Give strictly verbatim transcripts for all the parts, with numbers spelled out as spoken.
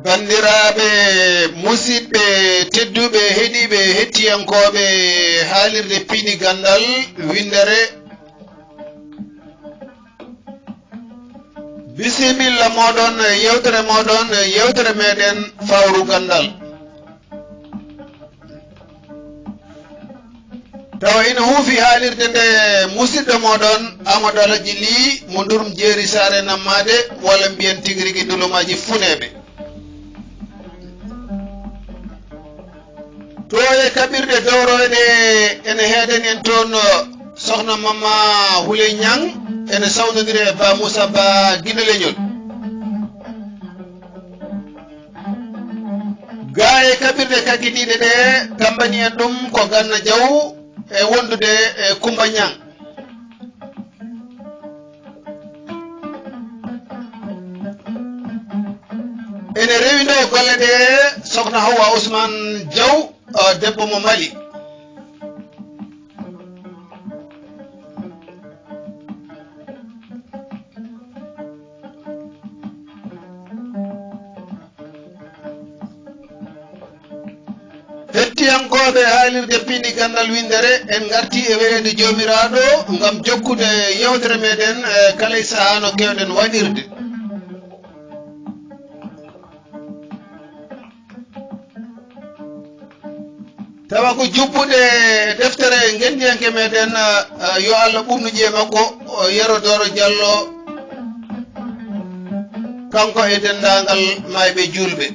Banndiraaɓe, musidɓe tedduɓe, heɗiiɓe, hettiyankooɓe haalirde Piindi Ganndal winndere, bisimilla mooɗon, yewtere mooɗon, yewtere meɗen Fawru Ganndal. Tawa ina huufi haalirde nde musidɗo mooɗon Amadou Alaji Li mo Ndurum Jeeri Saare Nammaade, walla mbiyen tigi rigi Ndulumaaji Funeeɓe. To e kaɓirɗe dowroyɗe ene heedani en toon Sohna Mama Huley Ñang, ene sawnondiri e Ba Moussa Ba Giɗo Leñol. Gaa e kaɓirɗe kaggidiiɗe ɗe, tammbani en ɗum ko Ganna Jaw e wondude e Kumba Ñang. Ene rewindoo golle ɗe Sohna Hawwa Ousmane Jaw, o debbo mo Mali. Hettiyankooɓe haalirde Piindi Ganndal Winndere, en ngartii e weleede Joomiraaɗo ngam jokkude yewtere meɗen, e kala e sahaa no keewɗen waɗirde. Tawa ko jubbuɗe deftere ngenndiyanke meɗen, eh, yo Allah ɓuuɓnu ƴiye makko, o Yero Doro Jallo, kanko e denndaangal maayɓe juulɓe.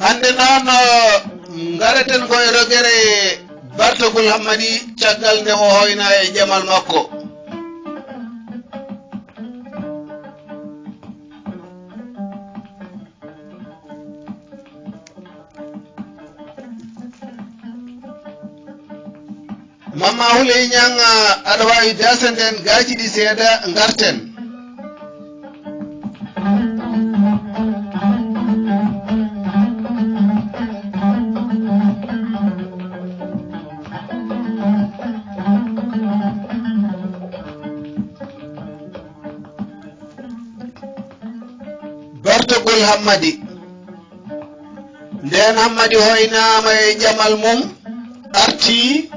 Hannde noon, ngareten ko e rogere Bartogol Hammadi, caggal nde o hoyna e jamal makko. Mama Huley Ñang, aɗa waawi daasande en gaaci ɗi seeɗa, ngarten. Bartogol Hammadi. Ndeen Hammadi hoynaama e jamal mum, artii,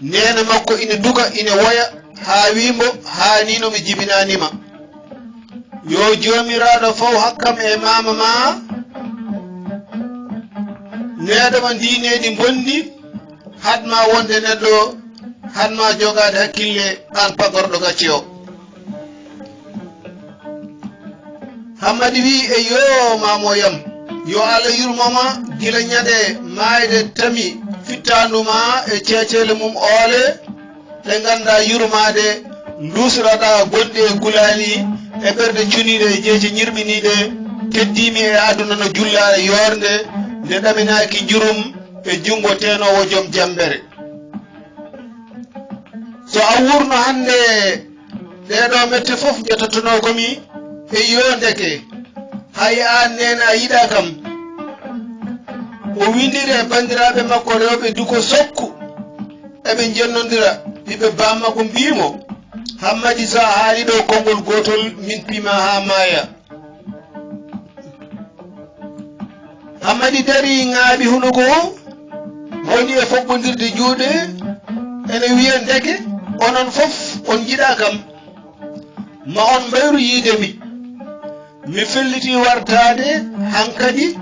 neene makko ina duka, ina woya, haa wii mbo, "Haa nii no mi jibinaani ma. Yo Joomiraaɗo fow hakkam e maama ma, neeɗo ma ndii nehdi mbonndi, haɗ ma wonde neɗɗo, haɗ ma jogaade hakkille, aan pagorɗo gacce o." Hammadi wii, "Eyyoo, maamoyam, yo Allah yurmo ma gila ñande maayde tami fittaandu ma e ceeceele mum oole, ɗe nganndaa yurmaade nduusraɗaa gonɗi e gulaali e ɓerɗe cuniiɗe e jeece ñirɓiniiɗe, keddiimi e aduna no jullaare yoornde, nde ɗaminaaki njurum e junngo teenoowo jom jammbere. So a wuurno hannde, ɗee ɗoo mette fof ƴettotonoo ko mi, eyyoo ndeke, hay aan neene a yiɗaa kam." O winndiri e banndiraaɓe makko rewɓe duko sokku, eɓe njennondira, ɓiɓɓe baam makko mbii mo, "Hammadi, so a haalii ɗoo konngol gootol, min piima haa maaya." Hammadi darii, ŋaaɓi hunuko o, woni e foɓɓondirde juuɗe, ene wiya, "Ndeke onon fof on njiɗaa kam, ma on mbayru yiide mi. Mi fellitii wartaade hankadi,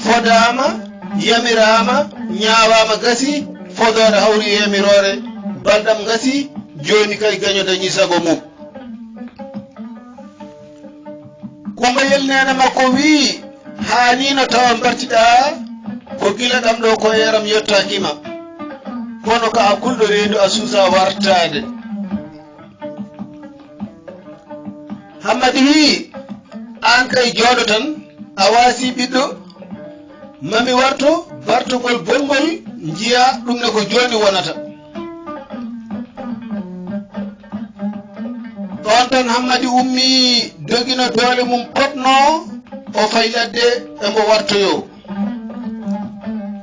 fodaama, yamiraama, ñaawaama, gasi, fodoore hawri e yamiroore, balɗam gasi, jooni kay gaño dañii sago mum." Kumbayel neene makko wii, "Haa nii no tawa mbartiɗaa ko gila ɗam ɗoo ko yeram yottaaki ma. Kono ka a kulɗo reedu a suusaa wartaade." Hammadi wii, Aan kay jooɗo tan, a waasii ɓiɗɗo. Ma mi warto bartogol bonngol, njiyaa ɗum ne ko jooni wonata. Ɗoon tan Hammadi ummii, dogino doole mum potnoo, o fayi ladde, emo wartoyoo.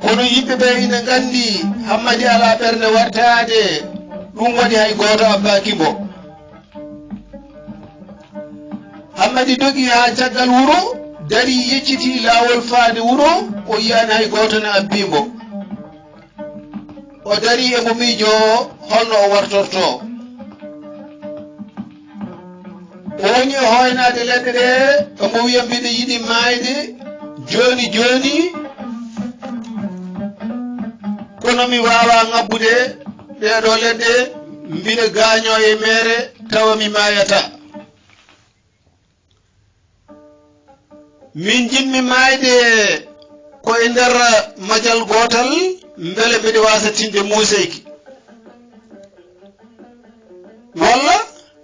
Kono yimɓe ɓee ina nganndi Hammadi alaa ɓernde wartaade, ɗum waɗi hay gooto abbaaki mbo. Hammadi dogi haa caggal wuro, darii, yeccitii laawol faade wuro, o yiyaani hay gooto ne abbii mbo. O darii, emo miijoo hol no o wartortoo. O woni e hooynaade leɗɗe ɗee, emo wiya, "Mbiɗa yiɗi maayde jooni jooni, kono mi waawaa ŋabbude ɗee ɗoo leɗɗe, mbiɗa gaañoo e meere, tawa mi maayataa." Min njiɗmi maayde ko e nder majal gootal, mbele mbiɗa waasa tinde muuseyki. Walla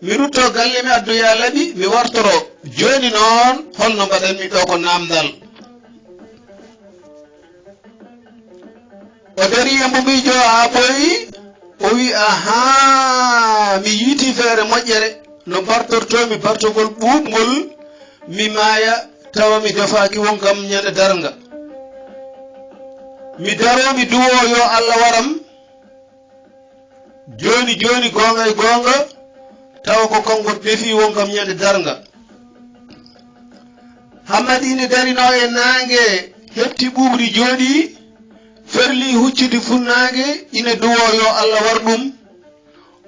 mi rutto galle, mi addoya laɓi, mi wartoro. Jooni noon, hol no mbaɗanmi ɗoo? Ko naamndal. O darii e mbo miijoo haa ɓooyi, o wi'i, "Ahaa, mi yiitii feere moƴƴere no mbartortoomi bartogol ɓuuɓngol, mi maaya tawa mi defaaki won kam ñande darnga. Mi daroo, mi duwoo yo Alla waram." Jooni jooni, goonga e goonga, tawa ko kanko defi won kam ñande darnga. Hammadi ina darinoo e naange, heɓti ɓuuɓri jooɗii, ferli hucciti funnaange, ina duwoo yo Alla war ɗum.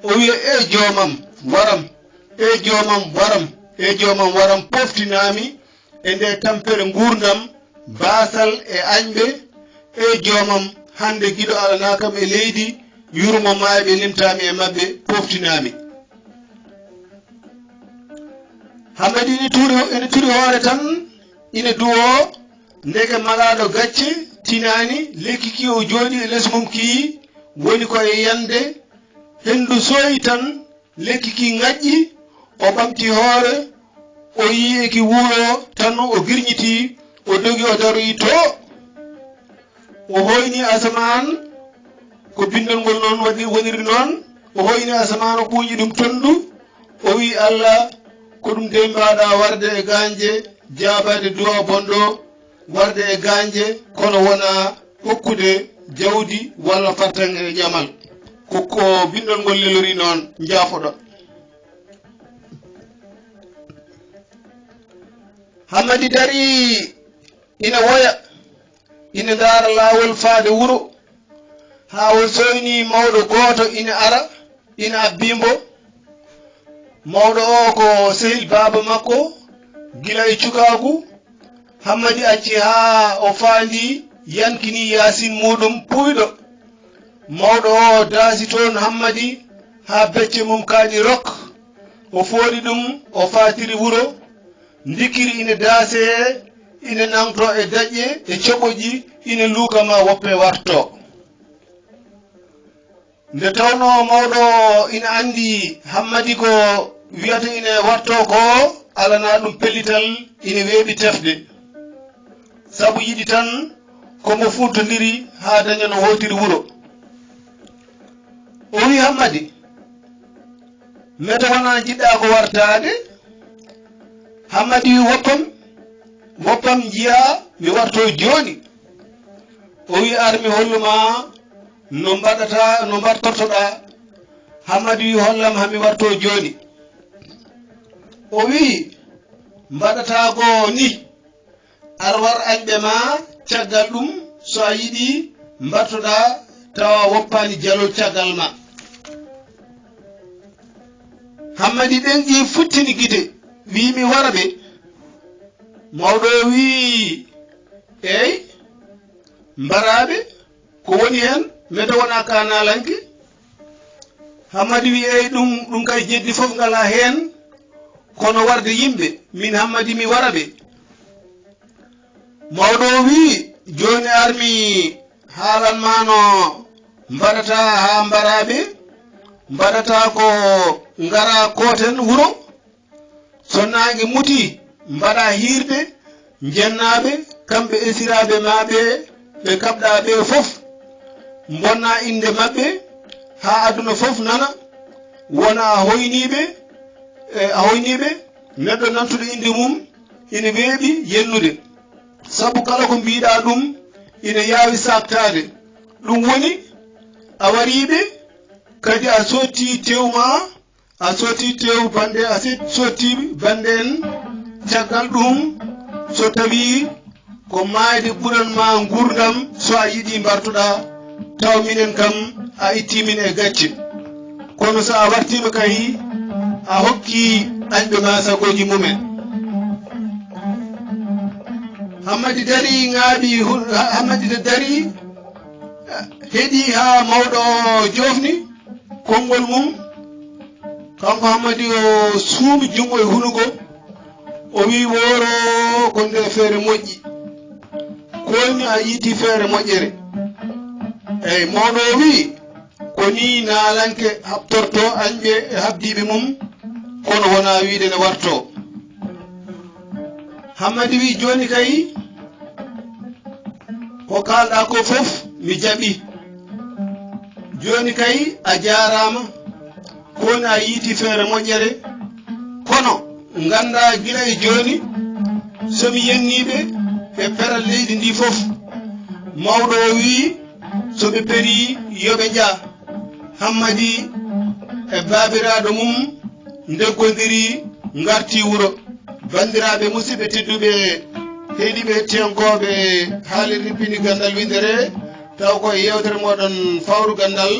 O wiya, "E joomam, waram, e joomam, waram, e joomam, waram, pooftinaami e nde tampere nguurndam, baasal e añɓe, e joomam, hannde giɗo alanaa kam e leydi, yurmo maayɓe limtaami e maɓɓe, pooftinaami." Hammadi ina turi, ina turi hoore tan, ina duwoo, ndeke malaaɗo gacce tinaani, lekki ki o jooɗi e les mum ki woni ko e yande, henndu sooyi tan, lekki ki ŋaƴƴi, o ɓamti hoore, o yi'i eki wuuro tan, o girñiti, o dogi, o daroyi to. O hoyni asamaan, ko bindol ngol noon waɗi, woniri noon. O hoyni asamaan, o ɓuuñi ɗum tonndu. O wi'i, "Alla, ko ɗum dey mbaaɗaa warde e gaañje, jaabaade du'a bonɗo, warde e gaañje, kono wonaa hokkude jawdi walla fartaŋŋe e ƴamal." Ko, ko bindol ngol lelori noon, njaafoɗo. Hammadi darii ina woya, ina ndaara laawol faade wuro, haa o sooynii mawɗo gooto ina ara, ina abbii mbo. Mawɗo o ko sehil baaba makko, gila e cukaagu. Hammadi acci haa o faandii, yankinii yaasin muuɗum puuyɗo. Mawɗo o daasi toon Hammadi haa becce mum kaaɗi rok. O fooɗi ɗum, o faatiri wuro. Ndikkiri ina daasee, ina nangtoo e daƴƴe e coɓoƴi, ina luuka ma woppe wartoo. Nde tawnoo mawɗo o ina anndi Hammadi ko wiyata ina wartoo ko, alanaa ɗum pellital, ina weeɓi tefde. Sabu yiɗi tan ko mo fuuntondiri haa daña no hootiri wuro. O wi'i Hammadi, "Mete wonaa njiɗɗaa ko wartaade?" Hammadi wi'i, "Woppam, woppam njiyaa mi wartoo jooni." O wi'i, "Ar mi hollu ma no mbaɗata, no mbartortoɗaa." Hammadi wi'i, "Hollam haa mi wartoo jooni." O wi'i, "Mbaɗataa ko ni, ar war añɓe ma, caggal ɗum so a yiɗi mbartoɗaa tawa woppaani jalol caggal ma." Hammadi ɗenƴi futtini gite, wi'i, "Mi wara ɓe." Mawɗo o wi'i, "Eey, mbaraaɓe, ko woni heen? Mete wonaa kaanaalanke?" Hammadi wi'i, "Eey, ɗum, ɗum kay jeddi fof ngalaa heen, kono warde yimɓe, min Hammadi mi wara ɓe." Mawɗo o wi'i, "Jooni ar mi haalan ma no mbaɗataa haa mbaraaɓe, mbaɗataa ko ngaraa kooten wuro. So naange mutii, mbaɗa hiirde, njennaa ɓe, kamɓe esiraaɓe ma ɓe ɓe kaɓɗa ɓe fof, mbonna innde maɓɓe, haa aduna fof nana, wona a hoyniiɓe, e, a hoyniiɓe, neɗɗo nantuɗo innde mum ina weeɓi yennude. Sabu kala ko mbiiɗa ɗum ina yaawi saaktaade. Ɗum woni, a wariiɓe, kadi a sotti tew ma, a sotti tew bannde, a set-, sotti bannde en. Caggal ɗum, so tawii ko maayde ɓuran ma nguurndam, so a yiɗi mbartoɗa, taw minen kam a itti min e gacce. Kono so a wartiima kay, a hokki añɓe ma sagooji mumen. Hammadi darii ŋaaɓi hu-, Hammadi darii, heɗii haa mawɗo o joofni konngol mum. Kanko Hammadi o suumi junngo e hunuko, o wii: "Wooro ko nde feere moƴƴi. Ko woni a yiiti feere moƴƴere?" Eyi, mawɗo o wii: "Ko nii naalanke haɓtorto añɓe e haɓdiiɓe mum, kono wonaa wiide ne warto." Hammadi wii: "Jooni kay, ko kaalɗaa ko fof mi jaɓi. Jooni kay a jaaraama, ko woni a yiiti feere moƴƴere. Kono nganndaa gila e jooni, so mi yenniiɓe e peral leydi ndi fof." Mawɗo o wii: "So ɓe perii, yo ɓe njah." Hammadi e baabiraaɗo mum ndeggondirii, ngartii wuro. Banndiraaɓe musidɓe tedduɓe, heɗiiɓe hettiyankooɓe haalirde Pindi Ganndal Winndere, taw ko e yeewtere mooɗon Fawru Ganndal,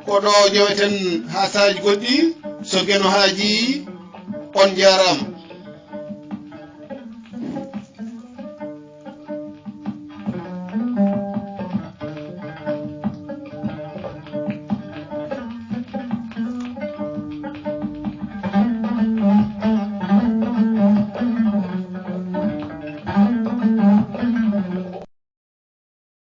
ko ɗo njoweten haa saaji goɗɗi, so Geno haajii, on njaaraama.